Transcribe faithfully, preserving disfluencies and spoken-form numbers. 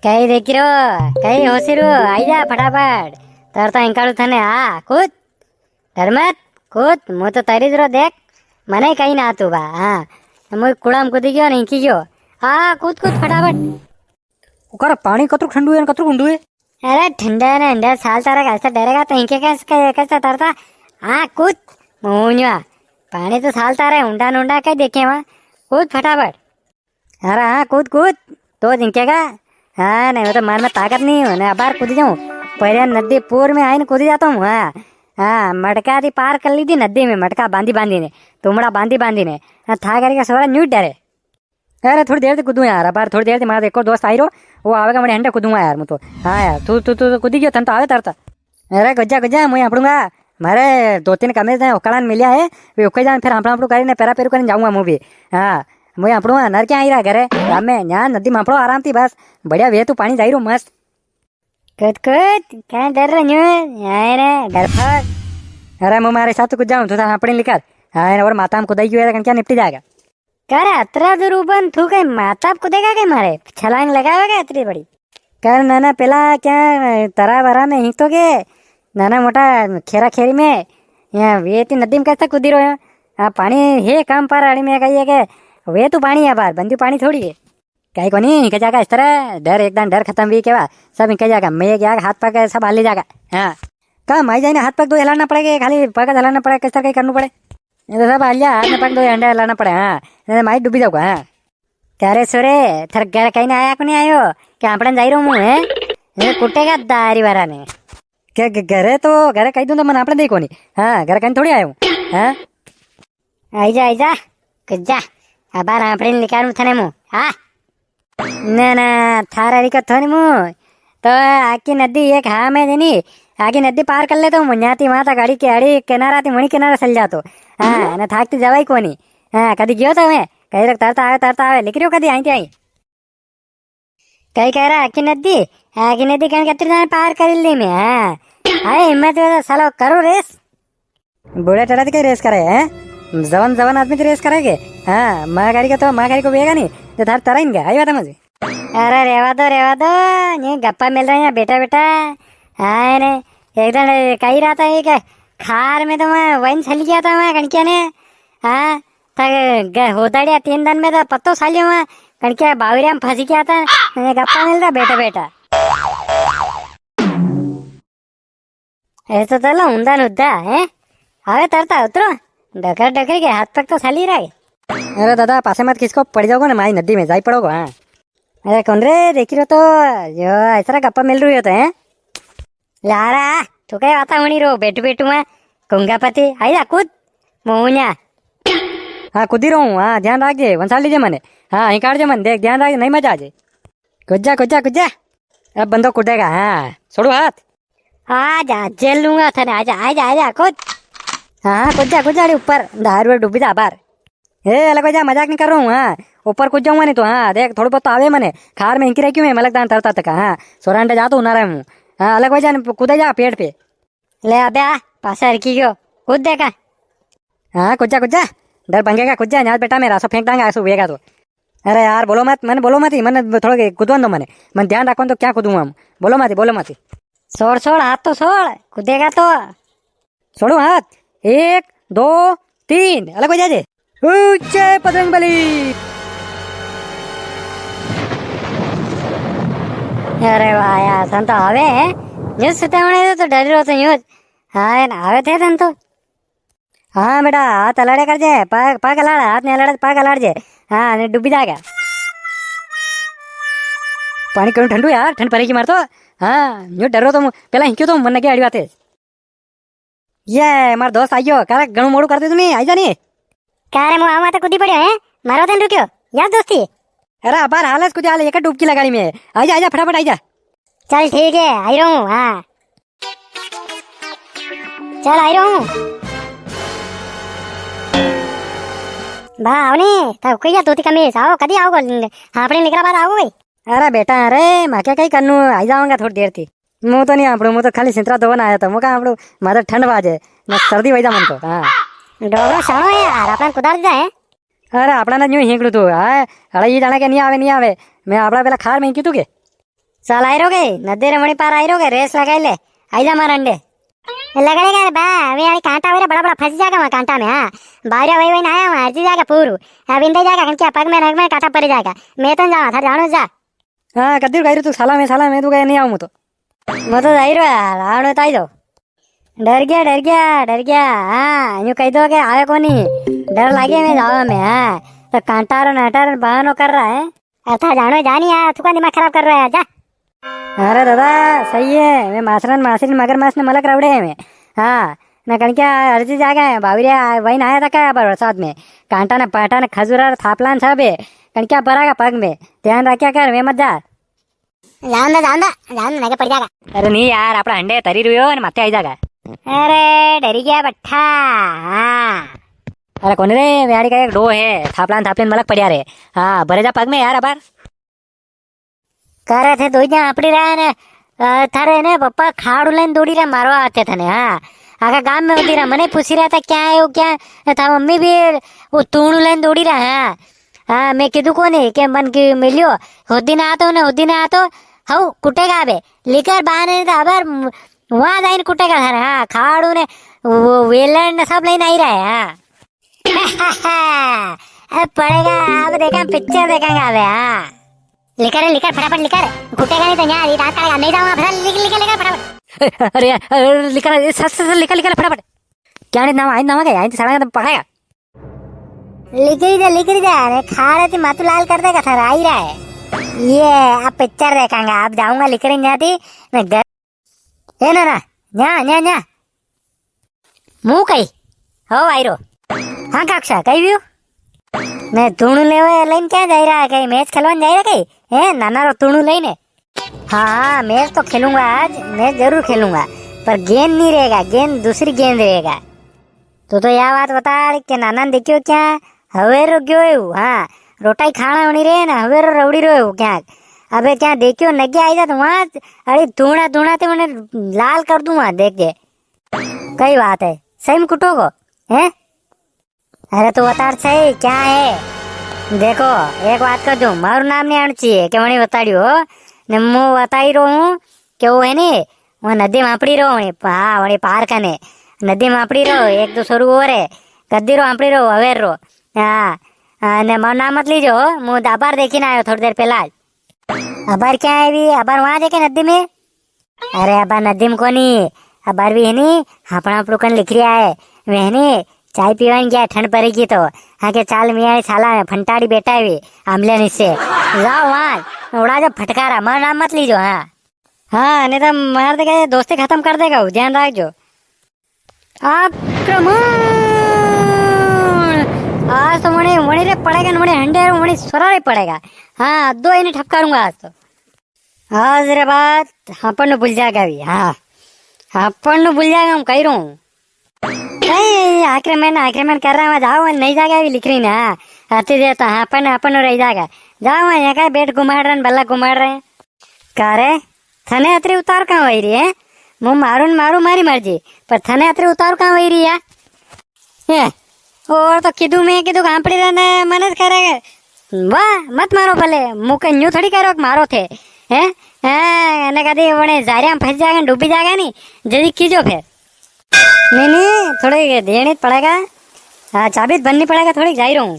कई देखी रो, कई होसी रो, आई जा फटाफट। तर तो इंकालू थने, आ, कूद। डर मत, कूद, मु तो तरी रो देख। मने कई ना तू बा, हाँ। मु कुड़ाम कूदी गयो, नहीं की गयो। आ, कूद, कूद फटाफट। उकर पानी कतरू ठंडू है, कतरू ठंडू है। अरे ठंडा है ना, ठंडा साल तारा का ऐसा डरेगा तो इनके कैसे, कैसे तरता? हाँ, कूद, मोहनिया। पानी तो साल तारा है, ऊंडा नूंडा कई देखे वहाँ। कूद फटाफट। अरे हाँ, कूद, कूद, तो जिंकेगा। हाँ, नहीं, वो तो मन में ताकत नहीं है, ना अबार कूदी जाऊँ। पहले नदी पूर में आई ने कूदी जाता हूँ, हाँ। हाँ, मटका थी पार कर ली थी नदी में, मटका बांधी बांधी ने, तुमड़ा बांधी बांधी ने। हाँ, था करके सोरा न्यू डरे। अरे, थोड़ी देर थी कूदूँ यार, अबार थोड़ी देर थी मारा एक और दोस्त आई रो, वो आवेगा, मने हंडे कूदूँगा यार, मु तो। हाँ यार, तू, तू, तू, तू कूदी गयो, थन तो आवे तरता। अरे, गुज्जा, गुज्जा, मु ही आपड़ूंगा। मारे दो तीन कमीज ने उकड़ान मिलिया है, वे उकई जान, फिर आपड़ा आपड़ू करीने, पेरा पेरू करीने जाऊंगा मु भी। हाँ, मु ही आपड़ूंगा, नर क्या आई रहा घरे, गाम में, यहाँ नदी में आपड़ो आराम थी बस। बढ़िया वे तू पानी जाई रो मस्त। कूद, कूद, क्या डर रहे हो? आए रे, डरपोक। अरे, मु मारे साथ तो कूद जाऊं, तू तो आपड़ी निकाल। हाँ, और माता में कुदाई गयो है, क्या निपटी जाएगा? कर अतरा दूर उबन थू कई माता कूदेगा के मारे? छलांग लगावेगा अतरी बड़ी? कर नाना पेला क्या तरा बरा में ही तो के नाना मोटा खेरा खेरी में या वे ती नदी में कैसा कूदी रो है? आ पानी है काम पर अड़ी में कही है के वे तू पानी है बार बंदी पानी थोड़ी है। कई कोनी के जागा इस तरह डर एकदम डर खत्म भी केवा सब इनके जागा मैं गया हाथ पग सब हाली जागा। हाँ का माई जाइने हाथ पग दो हिलाना पड़ेगा खाली पग हिलाना पड़ेगा किस तरह कई करना पड़े। ये तो सब हालिया, हाथ ने पग दो अंडे लाना पड़े, हाँ। नहीं तो माई डूबी जाऊंगा, हाँ। क्या रे सोरे, थारे घर कई ने आया को नहीं आयो? क्या आपड़न जाई रो मुंह, हैं? ये कुटेगा दारी वाला ने। क्या घ-, घरे तो, घरे कई दूं तो मन आपड़न दे कोनी। हाँ, घर कई थोड़ी आयो हूँ, हाँ? आई जा, आई जा, कुछ जा। अबार आपड़न निकालूं थने मुंह, हाँ? ना, ना, थारा री कथो नी मु। तो आकी नदी एक हाँ में देनी, आकी नदी पार कर ले तो मु न्याती वहां तक अड़ी के अड़ी किनारा थी मुनी किनारा चल जातो। हाँ, ना थाकती जवाई कोनी। हाँ, कदी गयो तो मैं, कई रख तरता आवे, तरता आवे, लिख रही हो कदी आई थी आई। कई कह रहा आकी नदी, आकी नदी कण कतरी जाने पार कर ली मैं, हाँ। अरे हिम्मत हो तो सालो करो रेस। बूढ़ा टड़ा ती कई रेस करे, हैं? जवान, जवान आदमी ती रेस करे के? हाँ, माँ गाड़ी का तो, माँ गाड़ी को बेगा नहीं, जो थार तरा इनका, आई बात है मुझे। अरे रेवा दो, रेवा दो, ये गप्पा मिल रहे हैं बेटा, बेटा। हाँ, ने, एक दिन कही रहा था ये के खार में तो मैं वहीं चल गया था मैं कणकिया ने। हाँ, तक ग-, होदाड़िया तीन दिन में तो पत्तो सालियो मैं कणकिया बावरिया में फंसी गया था। ये गप्पा मिल रहा बेटा, बेटा। ऐसा तो ला उंदा नुद्दा, हैं? अरे तरता उतरो, डकर डकर के हाथ पग तो साली रहा है। अरे दादा, पासे मत खिसको, पड़ जाओगे ना माई नदी में, जाई पड़ोगे, हाँ। अरे कौन रे, देखी रो तो, यो ऐसा गप्पा मिल रही हो तो, हैं? लारा, तू कई बाता हुणी रो, बेटू बेटू में, गंगापति, आई जा कूद, मोहनिया। हाँ, कूदी रहूं, हाँ, ध्यान राखजे, वंसाल लीजे मने। हाँ, ही काट जे मन, देख, ध्यान राखजे, नहीं मजा आ जाए। कुज्जा, कुज्जा, कुज्जा। अब बंदो कूदेगा, हाँ। छोड़ू हाथ। आ जा, जेल लूंगा थने, आजा, आजा, आजा, कूद। हाँ, हाँ, कुज्जा, कुज्जा, अरे ऊपर, दार वर डूबी जा बार। ए, अलग हो जा, मजाक नहीं कर रहा हूँ, हाँ। ऊपर कूद जाऊंगा नहीं तो, हाँ, देख, थोड़ा बहुत तो आवे मने। खार में हिंकी रखी हूँ मैं, मलक दान तरता तक, हाँ। सोरांडे जा तो उनारा हूँ। हाँ, अलग हो जा, कूदे जा पेड़ पे। ले अबे आ, पासे हरकी गयो। कूद देखा। हाँ, कुज्जा, कुज्जा। डर भंगेगा, कुज्जा, न्याज बेटा मेरा, सो फेंक दांगा, ऐसो हुएगा तो। अरे यार, बोलो मत, मन बोलो मत ही, मन थोड़ा के कूदवा दो मने। मन ध्यान रखो तो क्या कूदूंगा हम। बोलो मत ही, बोलो मत ही। छोड़, छोड़, हाथ तो छोड़, कूदेगा तो। छोड़ो हाथ, एक, दो, तीन, अलग हो जाजे। ऊंचे पतंग बली। अरे वाह यार, तन तो आवे है। जो सुतावणे तो डर रो तो यूं। हाँ, है ना, आवे थे तन तो। हाँ बेटा, हाथ अलाड़े कर जे, पग, पग अलाड़, हाथ ने अलाड़े, पग अलाड़ जे। हाँ, ने डूबी जाएगा। पानी करूँ ठंडू यार, ठंड पड़ेगी मार तो। हाँ, यूं डर रो तो मु-, पहला ही क्यों तो मन लगे अड़ी बात है। ये मार दोस्त आइयो, कारे घणो मोड़ू कर दे तूने, आई जा नी। का रे, मु आवा तो कूदी पड़्यो है, मारो तन रुक्यो, यार दोस्ती। अरे अबार हालस कूदी हाल एक डुबकी लगाड़ी में, आई जा, आई जा, फटाफट आई जा। चल ठीक है, आई रहूं, हाँ। चल आई रहूं। बा, आओ नी, तब कहिया धोती कमीज, आओ, कदी आओ, हाँ, अपने निकरा बाद आओ भाई। अरे बेटा, अरे, मैं क्या कहीं करनू, आई जाऊंगा थोड़ी देर थी। मु तो नहीं आपड़ू, मु तो खाली सिंतरा धोवन आया था। मु कहा आपड़ू, मारे ठंड बाजे, मैं सर्दी वही जा मन तो। हाँ। डोगरो शाणो है यार, आपने कुदार दिया है। अरे, आपड़ा ना न्यू हिंकड़ू तू, हाँ? अरे, ये जाना के नहीं आवे, नहीं आवे। मैं आपड़ा पहला खार में ही की तू के? चल आई रो के, नदी रे वणी पार आई रो के, रेस लगाई ले, आई जा मार अंडे। लगड़ेगा रे बा, अबे यार कांटा वेरे बड़ा बड़ा फंसी जागा वहाँ कांटा में, हाँ। बावरिया वही वही ना आया वहाँ, हरजी जागा पूरू। अब इंदे जागा, कनक्या पग में नग में कांटा पड़ी जागा। मैं तो जावा, थार जानो जा। हाँ, कद्दूर कई रो तू, साला में, साला में, तू कहे नहीं आऊँ मैं तो। मैं तो जाई रो यार, आवणो तो आई जाओ। डर गया, डर गया, डर गया। हाँ, यूं कही दो के आवे कोनी। डर लागे मैं जावा में, हाँ। तो कांटा रो नाटा रो बहानो कर रहा है। अरे था जानो जानी यार, तू का दिमाग खराब कर रहा है, जा। अरे दादा, सही है, मैं मासरन मासरी मगरमच्छ ने मलक रवड़े है मैं। हाँ, ना कनक्या हरजी जागा है, बावरिया वही ना आया था क्या पर बरसात में। कांटा ने पाटा ने खजूरा ने थापला ने सब है। कनक्या परागा पग में, ध्यान रख्या कर, मैं मत जा। जान दे, जान दे, जान दे, नगे पड़ जागा। अरे नहीं यार, आपड़ा हंडे तरी रुयो ने माथे आई जागा। अरे डरी गया बट्ठा। हाँ। अरे कोनी रे, व्याड़ी का एक डो है, थापलान थापलीन मलक पड़िया रे। हाँ, भरे जा पग में यार अबार। करे थे दो जन आपड़ी रहा ने, अ, थारे ने पप्पा खाड़ू लेन दौड़ी रहा मारवा आते थे ने, हाँ। आखा गांव में होती रहा, मने पूछी रहा था क्या है वो क्या है, था मम्मी भी वो तूणू लेन दौड़ी रहा, हाँ। हाँ, मैं कीधु कोनी के मन की मिलियो, होदी ना आतो ने, होदी ना आतो, हऊ कुटेगा बे, लिकर बहाने ने तो अबर वहां जाइन कुटेगा थारे, हाँ, खाड़ू ने, वो वेलन ने सब लेन आई रहा है, हाँ। अब पड़ेगा, अब देखा picture देखेंगे अबे, हाँ। लिकर, लिकर, फटाफट लिकर, कुटेगा नहीं तो यहाँ, ये दांत काटेगा, नहीं जाऊंगा, फटाफट लिकर, लिकर, लिकर, फटाफट। अरे, अरे, लिकर, सस, सस, लिकर, लिकर, फटाफट। क्या नहीं नाम, आई नाम क्या, आई तो साला तो पकड़ेगा। लिकरी जा, लिकरी जा, अरे खाड़े ती मातू लाल कर देगा थारा, आई रहा है। ये, अब picture देखेंगे, अब जाऊंगा लिकरी जाती, मैं घर, ए ना ना, न्या, न्या, न्या। मु कई? हो आई रो। हाँ काक्षा, कई व्यू? मैं तूणू लेवे लेन क्या जाई रहा है, कई match खेलवान जाई रहा कई? हैं, नाना रो तूणू लेने? हाँ, हाँ, match तो खेलूंगा आज, match जरूर खेलूंगा, पर गेंद नहीं रहेगा, गेंद दूसरी गेंद रहेगा। तू तो या बात बता के नाना ने देखियो क्या? हवेरो गयो है वो, हाँ, रोटा ही खाना होनी रे ना, हवेरो रवड़ी रो है वो क्या? अबे क्या देखियो नगे आई जा तो वहां, अरे धूणा धूणा ते उन्हें लाल कर दूंगा देख के। कई बात है, सही में कुटोगो, हैं? अरे तू बता सही, क्या है? देखो, एक बात कर दूं, मारू नाम नहीं आना चाहिए, के वणी बताड़ियो हो, ने मु बताई रो हूँ, के वो है नी, वो नदी में आपड़ी रो, वणी, हाँ, वणी पार कने, नदी में आपड़ी रो, एक दो सरू और है, गद्दी रो आपड़ी रो, अवेर रो, हाँ, हाँ, ने मारू नाम मत लीजो, मु अबार देखी ना आयो थोड़ी देर पहला। अबार क्या है भी, अबार वहां देखे नदी में, अरे अबार नदी में कोनी, अबार भी है नी, हापड़ा आपड़ू कन लिख रिया है। वे है नी, चाय पीवान गया, ठंड पड़ेगी तो। हाँ के चाल मियाँ साला में फंटाड़ी बैठा है भी, आमले नीचे। जाओ वहां, उड़ा जो फटकारा, मारो नाम मत लीजो, हाँ। हाँ, नहीं तो मार देगा, ये दोस्ती खत्म कर देगा वो, ध्यान रख जो। आक्रमण! आज तो वणी, वणी रे पड़ेगा, वणी हंडे रे, वणी सोरा रे पड़ेगा। हाँ, दो इन्हें ठपकारूंगा आज तो। आज रे बात अपन नु भूल जाएगा भी, हाँ। अपन नु भूल जाएगा, हूँ कई रो हूँ। नहीं, आक्रमण, आक्रमण कर रहा है, जाओ, नहीं जाएगा भी लिख रही ना। आते दे तो हाँ, अपन, अपन नु रह जाएगा। जाओ, यहाँ का बैठ घुमाड़ रहे हैं, बल्ला घुमाड़ रहे हैं। का रे, थने अतरी उतार कां वई री है? मु मारू न मारू मारी मर्जी, पर थने अतरी उतार कां वई री है? ए, और तो किदू मैं किदू कांपड़ी रहने मनस करे। वाह, मत मारो भले, मु के न्यू थोड़ी करो कि मारो थे। हैं? हैं, ने कदी वणे जारिया में फंस जाएगा, डूबी जाएगा नी, जदी कीजो फिर। नहीं, नहीं, थोड़ी देनी पड़ेगा। हाँ, चाबी तो बननी पड़ेगा, थोड़ी जाई रहूं।